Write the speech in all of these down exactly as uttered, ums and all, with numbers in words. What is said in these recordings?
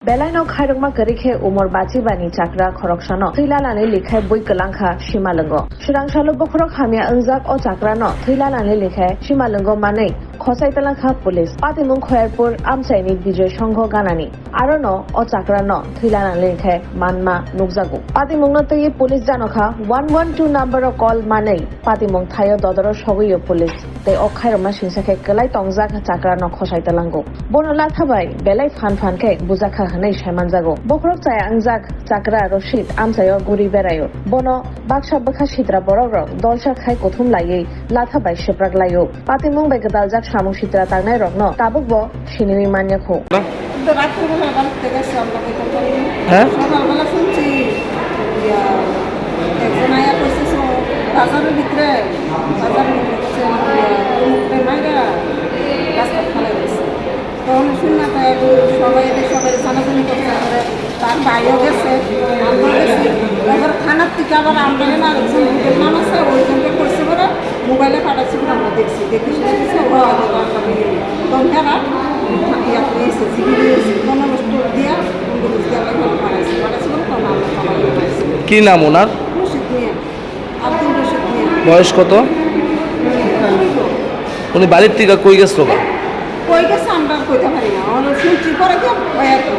Belai no khairokma kwrwi khe umor bachibani chakra khoroksano thwilanani likhai bui kwlangkha Simalwngo. Swrang salo bokhorok hamya wngjak o chakrano thwilanani likhai Simalwngo manwi khosai twlangkha police. Patimung Khoyarpur amchaini Bijoy Songho ganani. Arono o chakrano thwilanani likhai manma nukjago. Patimungno twiwi police janokha one one two number o call manwi patimung thaio dodoro sogwiyo police. Tei o khairokma singsa khe kwlai tongjak chakra no khosai twlango. Bono latha bai belai phan phan khe bujakha hwnwi saimanjago. Bokhorok chaya wngjak chakra Roshid amchaio guri beraio. Bono baksa bwkha sitra borok rok dolsa khai kuthum laiwi latha bai swprak laio. Patimung bai gwdaljak samung sitra tangnai rokno tabukbo siniwi manya kho. তো রাত্রিবেলা বাড়িতে গেছে, আমরা কইতাম পারি না। হ্যাঁ? সকালবেলা শুনছি, ইয়া, একজন আয়া কইছে, "সো, বাজারের ভিতরে, বাজারের ভিতরে গেছে, ইয়া, অমুকরে মাইরা রাস্তা ফালাই দিছে।" তখন শুন না, তাই একটু সবাই, সবাই জানাজানি করছে, তারপরে তার ভাইও গেছে, আমরাও গেছি। এবার থানার থেকে আবার আমরা না, একজন হোটেল ম্যান আছে, ওইজনকে করছে বলে মোবাইলে পাঠাচ্ছি বলে আমরা দেখছি, দেখে শুনে গেছে, ও আগে তো আমরা বিয়ে নেই। তখন তারা ইয়া হয়েছে, জিবি হয়েছে, পনেরো স্ট্রোক দিয়া অ্যাম্বুলেন্স দিয়ে আমরা এখানে পাঠাইছি, পাঠাইছি বলে তখন আমরা সবাই পাঠাইছি। কি নাম ওনার? রশিদ মিয়া, আব্দুল রশিদ মিয়া। বয়স কত? উনি বাড়ির থেকে কই গেছিল গা? কই গেছে আমরা আর কইতে পারি না, আমরা শুনছি পরে তো ওই আর কি।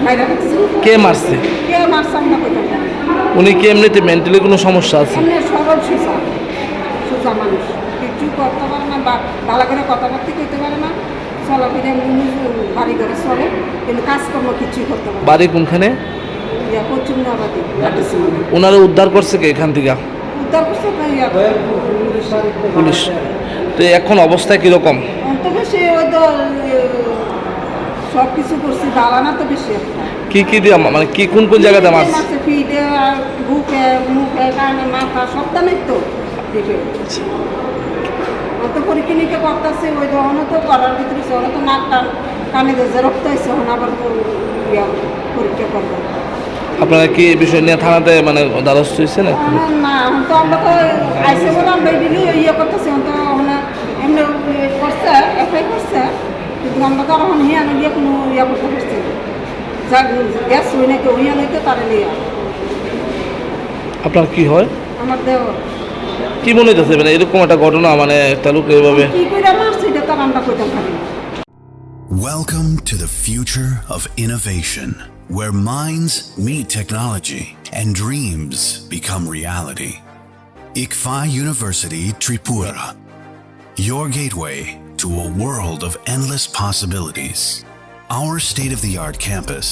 বাইরে গেছে। কে মারছে? কে মারছে আমরা কইতে পারি না। উনি কি এমনিতে মেন্টালি কোনো সমস্যা আছে? এমনি সরল সোজা, সোজা মানুষ, কিছু করতে পারে না বা ভালো করে কথাবার্তা কইতে পারে না। চলাফেরা এমনি বাড়ি ঘরে চলে, কিন্তু কাজকর্ম কিছুই করতে পারে না। বাড়ি কোনখানে? ইয়া, পশ্চিম নয়াবাদী, আটিসিমনি। ওনারা উদ্ধার করছে কি এখান থেকে? উদ্ধার করছে তো ইয়া, পুলিশ। তো এখন অবস্থা কিরকম? অন্তত সে ওই তো, এ, সব কিছু করছি, বালানা তো বেশি একটা। কি কি দিয়ে মা-, মানে কি কোন কোন জায়গাতে মারছে? মারছে পিঠে, আর বুকে, মুখে, কানে, মাথা, সবটা নেই তো। দেখে। অত পরীক্ষা নিরীক্ষা করতেছে, ওই দোকানে তো করার ভিতরে সে, ওরা তো নাক কান, কানে যে রক্ত হয়েছে, এখন আবার তো ইয়া পরীক্ষা করবো। আপনারা কি এই বিষয় নিয়ে থানাতে মানে দ্বারস্থ হয়েছেন এখন? না, না, এখন তো আমরা তো আইসে বলে আমরা এগুলি ইয়ে করতেছি, এখন তো মানে এমনি ইয়ে করছে, এফআই করছে, কিন্তু আমরা তো আর এখন হিয়ানো গিয়ে কোনো ইয়ে করতে পারছি না। যা গ্যাস হই না কেউ হিয়ানো তো তারা নিয়ে। আপনার কি হয়? আমার দেওর। কি মনে হইতেছে, মানে, এরকম একটা ঘটনা, মানে, একটা লোক এইভাবে কি করে মারছে, এটা তো আর আমরা কইতাম পারি না। Welcome to the future of innovation, where minds meet technology and dreams become reality. Ikfa University Tripura, your gateway to a world of endless possibilities. Our state-of-the-art campus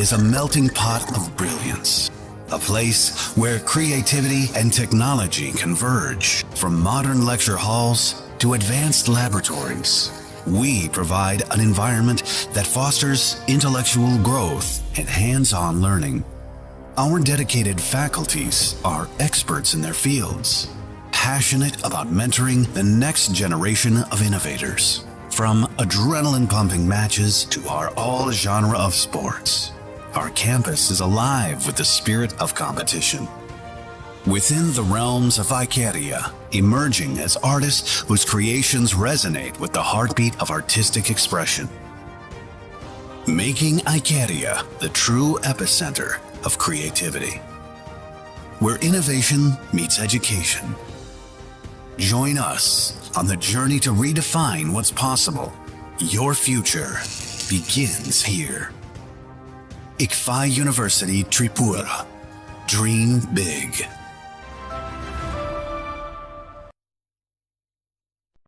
is a melting pot of brilliance, a place where creativity and technology converge. From modern lecture halls to advanced laboratories, we provide an environment that fosters intellectual growth and hands-on learning. Our dedicated faculties are experts in their fields, passionate about mentoring the next generation of innovators. From adrenaline-pumping matches to our all-genre of sports, our campus is alive with the spirit of competition. Within the realms of Icaria, emerging as artists whose creations resonate with the heartbeat of artistic expression. Making Icaria the true epicenter of creativity, where innovation meets education. Join us on the journey to redefine what's possible. Your future begins here. Ikfa University Tripura. Dream big.